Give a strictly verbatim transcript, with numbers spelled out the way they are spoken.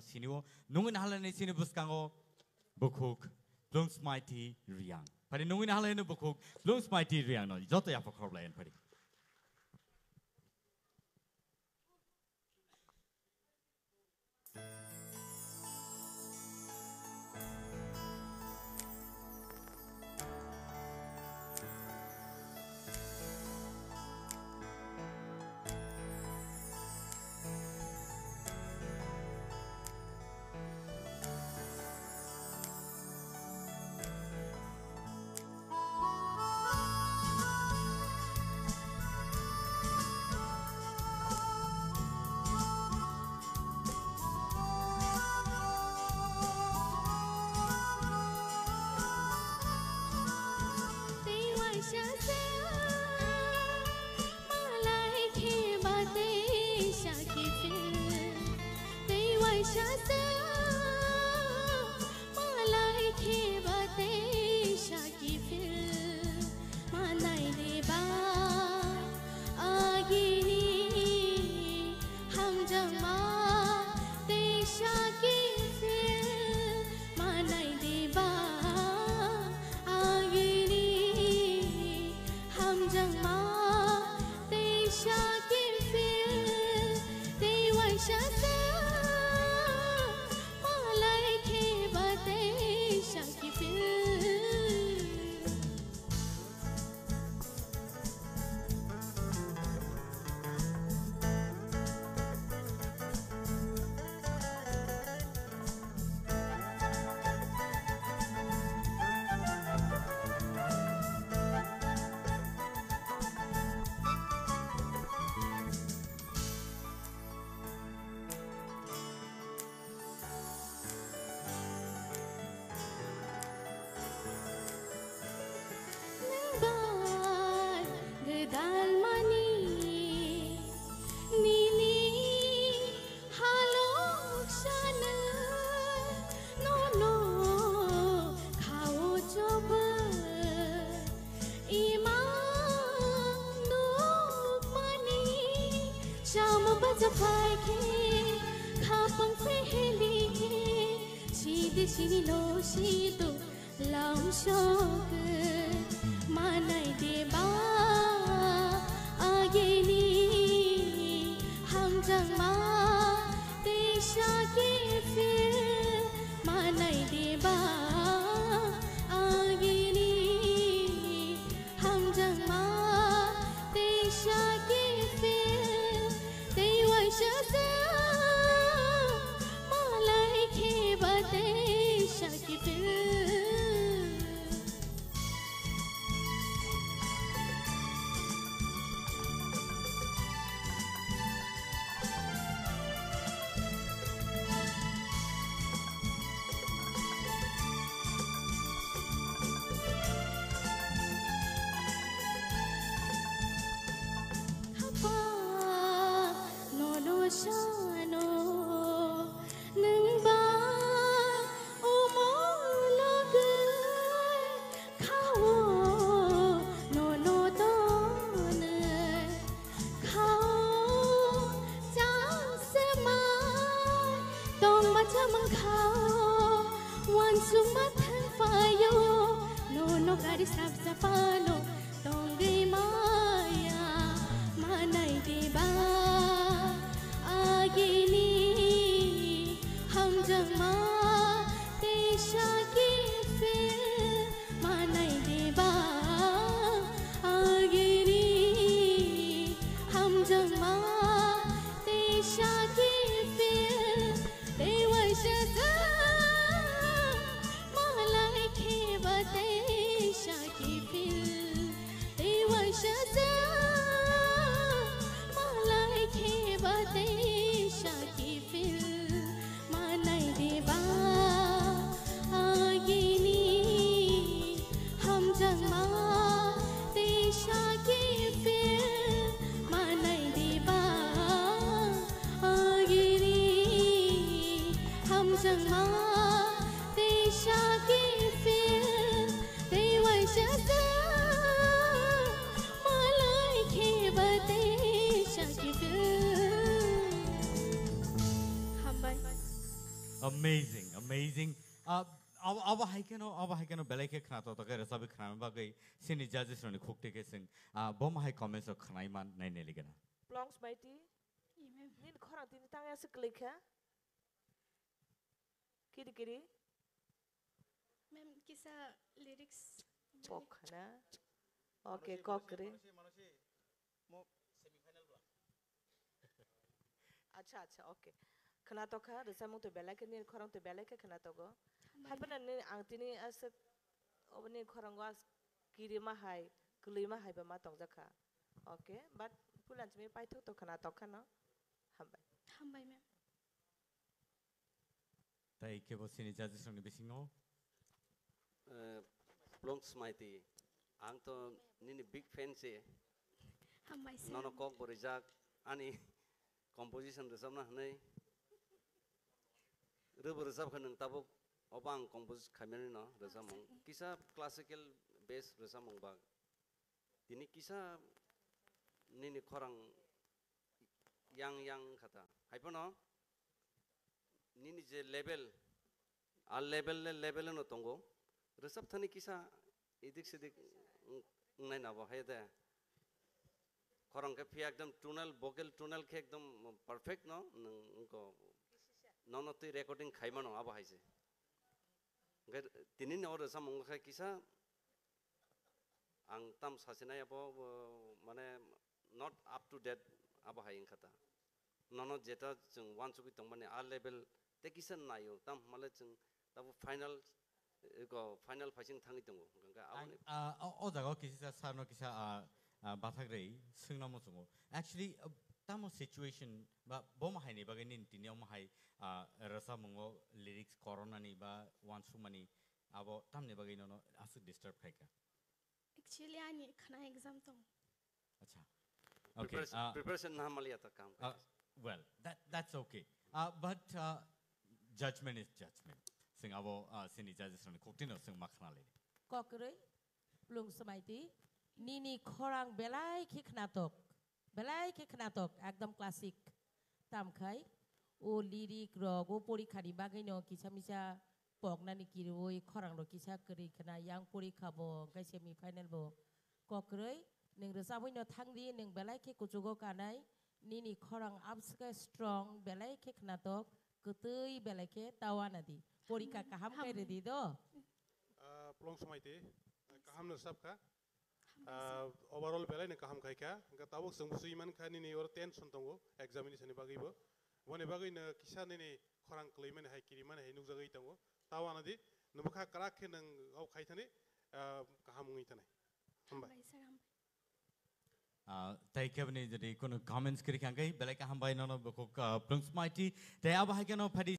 Sinio, nungwi nahalani sini bwskango bukhuk Plungsmaiti Riang. Phari nungwi nahalani bukhuk Plungsmaiti Riang no joto yapha khorok lai phari. Tei waisa se malai khe ba tei sa kiphil. Tei waisa se malai khe ba tei sa kiphil. Manai de ba agini hamjakma tei sa kiphil. Manai de ba agini hamjakma tei sa kiphil. Tei waisa se malai khe ba tei sa kiphil. Nang bai gwdal mani nini halok sana nono khao choba. Ima nukmani chamo bacha phai khe khapang pheheli khe sidi sini no sido lam sok manai de ba agini hamjakma tei sa kiphil manai de ba agini hamjakma tei sa kiphil tei waisa se malai khe ba tei sa kiphil. Khapa nono sano nwng ba omo logwi khao nono tonwi. Khao chasema tongma chamang khao uansukma thangphaio nono gari sap sapano tongwi maya manai diba agini hamjakma tei sa kiphil manai diba agini hamjakma tei sa kiphil tei waisa sa malai khe ba tei sa kiphil tei waisa sa malai khe ba tei sa kiphil manai diba agini hamjakma tei sa kiphil manai diba agini hamjakma tei sa kiphil tei waisa sa malai khe ba tei sa kiphil. Hambai. Amazing, amazing. Ah, abo, abo hai kheno, abo hai kheno belai khe khna to, to khe rwchabwi khna bagwi sini judges rokni khuk twi khe chwng, ah, bo ma hai comments rok khnaima nai nai ligana. Plongs Maiti, Ma'am. Nini khorang tini tang ya se kwlwi kha? Kiri kiri? Ma'am, kisa lyrics. Kok khana. Okay, kok kiri. Mo semi final bla. Acha, acha, okay. Khna tokha, rwchapmung twi belai khe, nini khorang twi belai khe khna togo. Hambai. Haibana nini ang tini aswk, obo nini khorango as kirima hai, kwlwima hai ba ma tongjakha. Okay, but pulanchimi paithok to khna tokha no. Hambai. Hambai, ma'am. Tai kebo sini judges rokni bisingo? Eh, Plongs Maiti, ang to nini big fan se. Hambai sir. Nono kok bo rijak, ani composition rwchapna hwnwi. Rwbo rwchap kha nwng tabuk, obo ang compose khaimani no rwchapmung. Acha. Kisa classical base rwchapmung ba. Tini kisa nini khorang yang yang khata. Haiphano nini je level, a level le level no tongo. Rwchap thani kisa idik sidik wng-, wngnai nabo hai de. Khorang khe phiya ekdom tonal, vocal tonal khe ekdom perfect no, nwng wngko nono twi recording khaimano abo hai se. Hwnkhe tini ni o rwchapmung khe kisa ang tam sasinai abo, bo, mane not up to date abo hai wngkha ta. Nono jeta chwng uansugwi tongmani a level tei kisa naio, tam hwnmale chwng tabuk final, eko final phaising thangwi tongo. Hwnkhe Ang, aboni ah, o, o jaga o kisa sir no kisa, ah, ah, bathak rei swngna muchungo. Actually, ah, tamo situation ba bo ma hai ni bagwi nini tini omo hai, ah, rwchapmungo lyrics koronani ba uansukmani abo tamni bagwi nono aswk disturb khaikha? Actually, ani khna exam tong. Acha. Okay, preparation, ah, preparation na hamaliya ta kam ah, khaisa. Well, that, that's okay. Ah, but, ah, judgment is judgment. Sing abo, ah, sini judges rokni koktino sing ma khna le. Kokroi, Plongs Maiti, nini khorang belai khe khnatok. Belai khe khnatok, ekdom classic. Tamkhai, o lyric rok, o porikha ni bagwi no kisa misa poknani kirwi khorang rok kisa kwrwi khna, yang porikha bo, hwnkhe semi final bo. Kokroi, nwng rwchabwi no thangdi, nwng belai khe kuchugo kanai, nini khorang abs khe strong, belai khe khnatok, kwtwi belai khe ta uanadi. Porikha kaham khe rwdi do. Ah, Plongs Maiti, kaham no sap kha. Ah, overall belai no kaham khai kha. Hwnkhe tabuk chwng bwswi man kha nini oro tension tongo examination ni bagwi bo. Boni bagwi no kisa nini khorang kwlwi mani hai kiri mani hai nukjagwi tongo. Ta uanadi, nwng bwkha kwrak khe nwng o khai thani, ah, kaham wngwi thanai. Hambai. Hambai sir, hambai. Ah, tai khe bini jodi kono comments kwrwi kha hwnkhe belai khe hambai nono bukhuk, ah, Plongs Maiti. Tai abo hai kheno phadi